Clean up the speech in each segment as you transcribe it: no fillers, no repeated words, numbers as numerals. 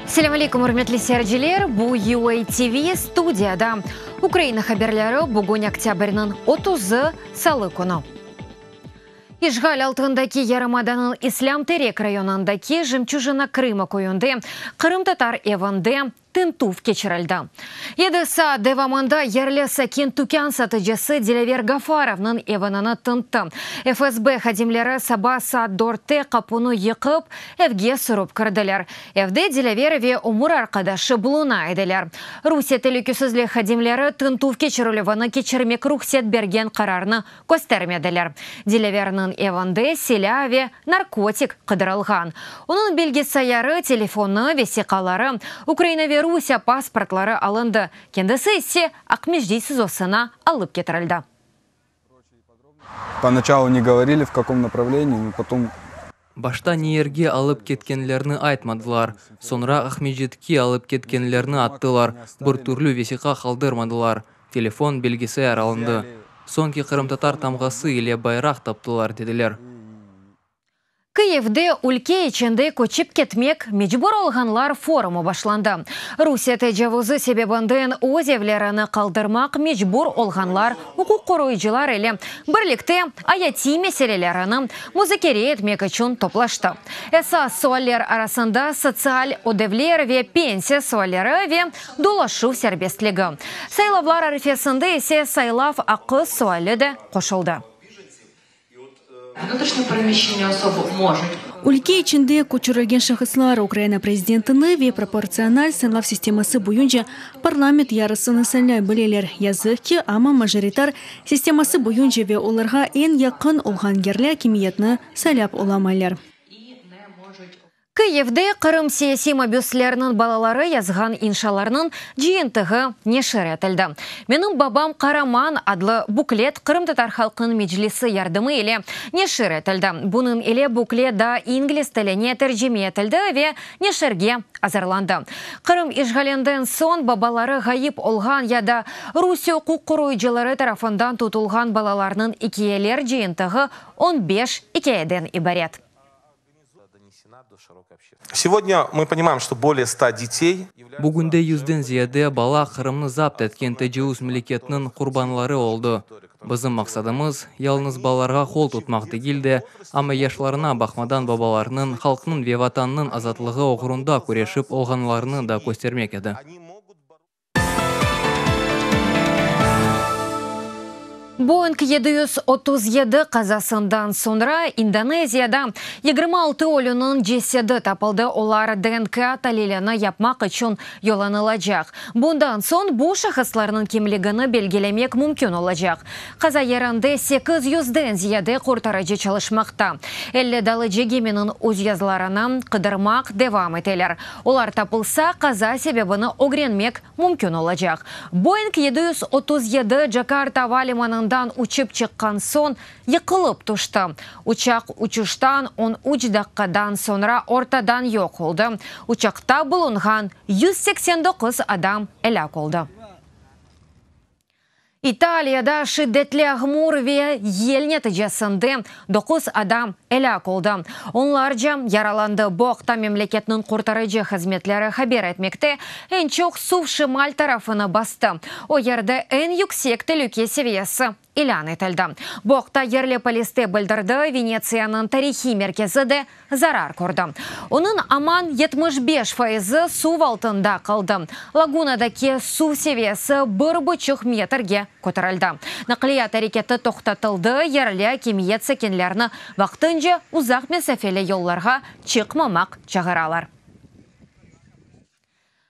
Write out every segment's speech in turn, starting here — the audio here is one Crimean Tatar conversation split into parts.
Selâm aleyküm, ürmetli seyirciler! Bu UATV studiyada Ukraina haberleri, bugün oktâbrniñ otuzı, salı künü. İşğal altındaki yarımadanıñ İslâm Terek rayonındaki Jemçujina Krıma köyünde qırımtatar evinde tintüv keçirildi. Yedi saat devamında yerli sakin tükân satıcısı Dilâver Gafarovnıñ evinini tintti. FSB hadimleri saba saat dörtte qapunı yıqıp, evge sürip kirdiler. Evde Dilâver ve ömür arqadaşı buluna ediler. Rusiye telükesizlik hadimleri tintüv keçirilüvini keçirmek ruhset bergen qararnı köstermediler. Dilâverniñ evinde silâ ve narkotik qıdırılğan. Onıñ bilgisayarı, telefonı, vesiqaları, Ukraina ve Rusiye pasportları alındı, kendisi ise Aqmescit SİZOsına alıp ketirildi. Поначалу не говорили, в каком направлении, но потом Başta ne yerge alıp ketkenlerini aytmadılar. Soñra Aqmescitke alıp ketkenlerini attılar. Bir türlü vesiqa qaldırmadılar. Telefon, bilgisayar alındı. Soñki qırımtatar tamğası ile bayraq taptılar, dediler. Kıyivde ülke içinde köçip ketmek mecbur olğanlar forumı başlandı. Rusiye tecavuzı sebebinden öz evlerini qaldırmaq mecbur olğanlar uquq qoruyıcılar ile birlikte ayatiy meselelerini muzakere etmek içün toplaştı. Esas sualler arasında sotsial ödevler ve pensiya sualleri ve dolaşuv serbestligi. Saylavlar arfesinde ise saylav aqqı suali de qoşuldı. Ülke içinde köçürilgen şahıslar Ukraina prezidentini ve proportsional saylav sisteması boyunca parlament yarısını saylay bileler. Yazıq ki, amma majoritar sisteması boyunca ve olarğa eñ yaqın olğan yerli akimiyetni saylap olamaylar. Kıyivde Qırım siyasiy mabüsleriniñ balaları yazğan inşalarnıñ cıyıntığı neşir etildi. Menim babam qaraman adlı buklet Qırımtatar halqınıñ Meclisi yardımı ile neşir etildi. Bunıñ ile buklet daa ingliz tiline tercime etildi ve neşirge azırlandı. Qırım işğalinden soñ babaları ğayıp olğan ya da Rusiye uquq qoruyıcıları tarafından tutulğan balalarnıñ ikâyeler cıyıntığı on beş ikâyeden ibaret. Сегодня мы понимаем, что более 100 детей Bugünde yüzden ziyade bala Qırımnı zapt etken tecavuz memleketiniñ qurbanları oldı. Bizim maqsadımız, yalıñız balalarğa qol tutmaq degil de, amma yaşlarına baqmadan babalarınıñ, halqnıñ ve Vatannıñ azatlığı oğrunda küreşip olğanlarını da köstermek edi. Boeing 737 qazasından soñra İndoneziyada 26 ölüniñ cesedi tapıldı, olar DNK talilini yapmaq içün yollanılacaq. Bundan soñ bu şahıslarnıñ kimligini belgilemek mümkün olacaq. Qaza yerinde 800-den ziyade qurtarıcı çalışmaqta. 50 dalıcı geminiñ uzyazlarını qıdırmaq devam eteler. Olar tapılsa, qaza sebebini ögrenmek mümkün olacaq. Boeing 737 Cakarta ava limanından uçıp çıqqan soñ yıqılıp tüşti. Uçaq uçuştan 13 daqqadan soñra ortadan yoq oldı. Uçaqta bulunğan 189 adam elâk oldı. İtaliyada şiddetli yağmur ve yel neticesinde doquz adam elâk oldı, onlarca yaralandı. Bu aqta memleketniñ qurtarıcı hızmetleri haber etmekte. Eñ çoq suv şimal tarafını bastı, o yerde eñ yüksek telüke seviyesi ilân etildi. Bu aqta yerli poliste bildirdi, Venetsiyanıñ tarihiy merkezi de zarar kördi. Onıñ aman 75 faizi suv altında qaldı. Lagunadaki suv seviyesi bir buçuq metrge köterildi. Naqliyat areketi toqtatıldı, yerli akimiyet sakinlerni vaqtınca uzaq mesafeli yollarğa çıqmamaq çağıralar.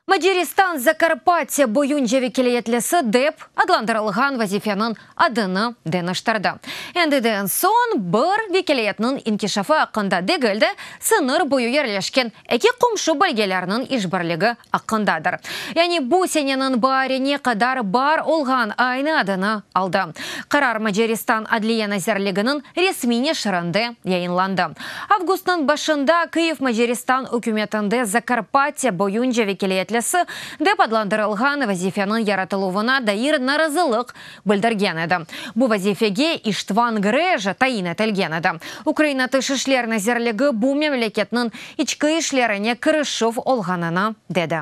Macaristan Zakarpatye boyunca vekiliyetlisi dep adlandırılğan vazifeniñ adını deñiştirdi. Endiden soñ bir vekiliyetniñ inkişafı aqqında degil de, sıñır boyu yerleşken eki qomşu bölgelerniñ işbirligi aqqındadır. Yani bu seneniñ baarine qadar bar olğan aynı adını aldı. Qarar Macaristan Adliye nazirliginiñ resmiy neşirinde yayınlandı. Avgustnıñ başında Kyiv Macaristan ükümetinde Zakarpatye boyunca vekiliyetlisi. idaresi dep adlandırılğan vazifeniñ yaratıluvına dair narazılıq bildirgen edi. Bu vazifege İştvan Greja tayin etilgen edi. Ukraina Tış işler nazirligi bu memleketniñ içki işlerine kirişüv olğanını dedi.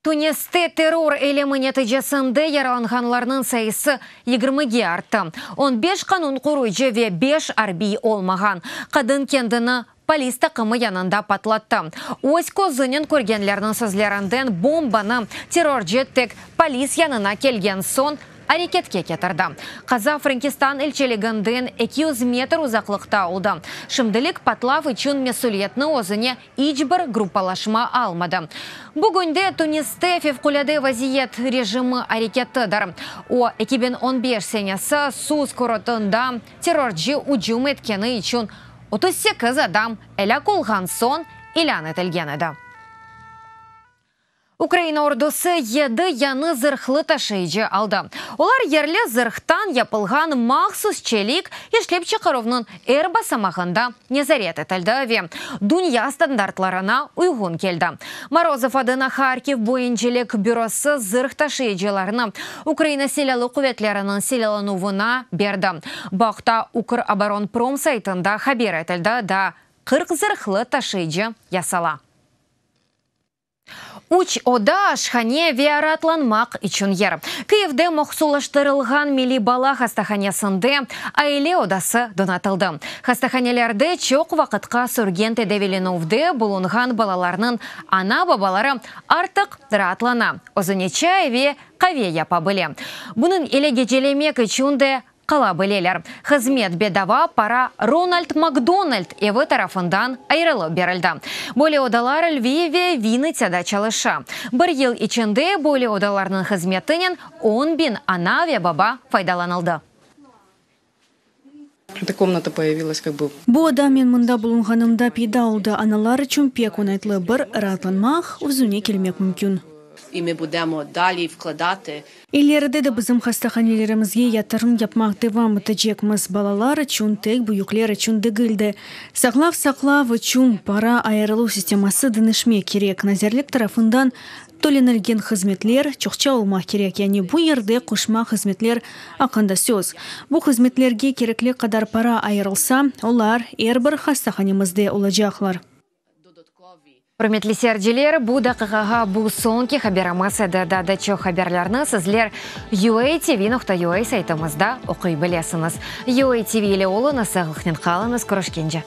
Tuniste terror eylemi neticesinde yaralanğanlarnıñ sayısı yigirmige arttı. On beş qanun qoruyıcı ve beş arbiy olmağan qadın kendini polis taqımı yanında patlattı. Öz közünen körgenlerniñ sözlerinden bombanı terrorcı tek polis yanına kelgen soñ areketke ketirdi. Qaza Frenkistan elçiliginden 200 metr uzaqlıqta oldı. Şimdilik patlav içün mesüliyetni özüne İç bir gruppalaşma almadı. Bugünde Tuniste fevqulâde vaziyet rejimi arekettedir. O, 2015 senesi Sus kurortında terrorcı ücüm etkeni içün 38 adam elâk olğan soñ ilân etilgen edi. Ukraina ordusı yedi yañı zırhlı taşıyıcı aldı. Olar yerli zırhtan yapılğan mahsus çelik işlep çıqaruvnıñ er basamağında nezaret etildi ve dünya standartlarına uyğun keldi. Morozov adına Harkiv boyuncelik bürosı zırh taşıyıcılarnı Ukraina Silâlı quvetleriniñ silâlanuvına berdi. Bu aqta Ukroboronprom saytında haber etildi, daa 40 zırhlı taşıyıcı yasala. Üç oda, aşhane ve raatlanmaq içün yer. Kıyivde mahsulaştırılğan Milliy bala hastahanesinde aile odası donatıldı. Hastahanelerde çoq vaqıtqa sürgen tedaviylenüvde bulunğan balalarnıñ ana-babaları artıq raatlana, özüne çay ve qave yapa bile. Bunıñ ile gecelemek içün de qala bileler. Hızmet bedava, para Ronald Makdonald evi tarafından ayırılıp berildi. Böyle odalar Lviv ve Vinnıtsâda çalışa. Bir yıl içinde böyle odalarnıñ hızmetinen on biñ ana ve baba faydalanıldı. Bu oda men mında bulunğanımda peyda oldı. Analar içün pek oñaytlı, bir raatlanmaq, özüne kelmek mümkün. İleride de bizim hastahanelerimizge yatırım yapmaq devam etecekmiz, balalar içün, tek büyükler içün degil de. Saqlav saqlav içün para ayırıluv sisteması deñişmek kerek, nazirlik tarafından tölenilgen hızmetler çoqça olmaq kerek, yani bu yerde qoşma hızmetler aqqında söz. Bu hızmetlerge kerekli qadar para ayırılsa, olar er bir hastahanemizde olacaqlar. Ürmetli seyirciler, bu daqiqağa bu soñki haberimiz edi. Daa da çoq haberlerni sizler uatv.ua saytımızda oquy bilesiñiz. UATV ile oluñız, sağlıqnen qalıñız, körüşkence.